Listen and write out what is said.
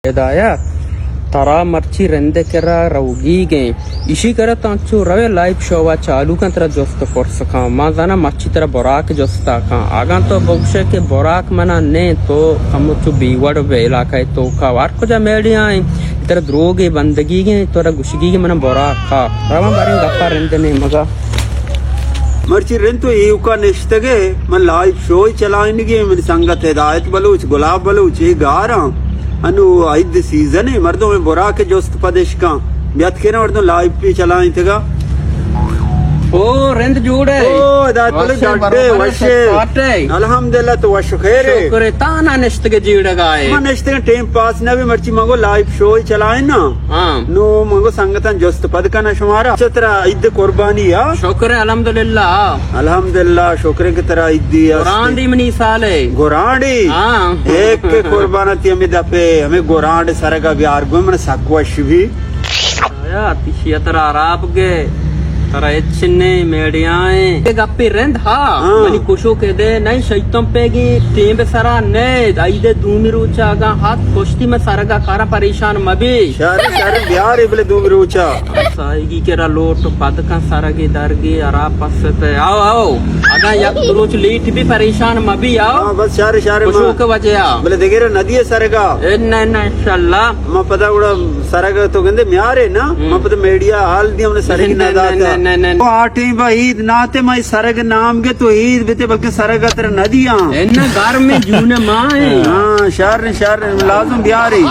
ہدایت، ترا مرچی رند ءِ کرا روگیگیں، ایشی کرا تاں چو روے لائیو شو ءَ چالو کن، ترا جست پرس کن۔ ما زاناں مرچی ترا براک جست ءَ کن۔ اگاں تو بگوشے کہ براک منا نیں، تو کمو چو بے وڑ بے علاقہ ءِ توکا۔ ہر کجا میڈیا ایں، ترا دروگے بندگیگیں، ترا گوشگیگیں منا براک کا۔ رواں باریں گپا رند ءِ نیمگا۔ مرچی رند تو ایوکا نشتگے، من لائیو شو چلائینگی، من سنگت ہدایت بلوچ، گلاب بلوچ، اے گاراں۔ انو عید سیزن اے، مردم براک جست پدش کن۔ بیات کنا مردم لائیو پی چلائینتگا۔ او رند جوڑ ئے؟ او ہدایت بلوچ، وش ئے، ڈڈ ئے، مبارک وش ئے۔ ساٹ ئے۔ الحمدللہ، تو وش خیر ئے؟ شکر ئے، تانا نشتگے جیڑگا ئے۔ من نشتگے، ٹیم پاس نہ بی، مرچی من گو لائیو شو چلائینا۔ ہاں۔ نو من گو سنگتاں جست پد کنا شمارا۔ چہ ترا عید قربانی آ؟ شکر ئے، الحمدللہ۔ الحمدللہ، شکر ئے کہ ترا عیدی است۔ گورانڈی منی سال ئے۔ گورانڈی؟ ہاں۔ ایک قربان تی ہمیں دپے، ہمیں گورانڈ سرگا بیار گو، من سک وش بی۔ آیا، تیشی ترا عراب گے، ترا ہچ نے میڈیا ایں۔ اے گپی رند ہا، ہاں۔ منی کشو کے دے، نہیں شیطان پیگی، ٹیم بے سرا نے، عید دومی روچا اگاں ہات کشتی میں سرگا کارا پریشان مبی۔ شر، شر، بیار بلے دومی روچا۔ سائیگی کرا لوٹ پد کن سرگی درگی ارا پستے۔ آؤ، آؤ۔ اگاں یک دو روچ لیٹ بی پریشان مبی، آؤ۔ ہاں، بس شر، شر، کشو ما۔ کے وجہ آ۔ بلے دگرے ندیے سرگا۔ اے نہ، نہ، انشاءاللہ۔ ما پدا گڑا سرگ تو گندے میارے نا، ہم۔ ما پدا میڈیا حال دی ہم نے سرگ نہ، نہ، نہ داتا۔ نہ، نہ، نہ، نہ۔ تو آٹیں با عید ناتے ما سرگ نام گے تو عید بیتے بلکہ سرگ تر ندیاں۔ اے نہ، گھر میں جون ماں ہے۔ ہاں، شر، شر، لازم بیاری۔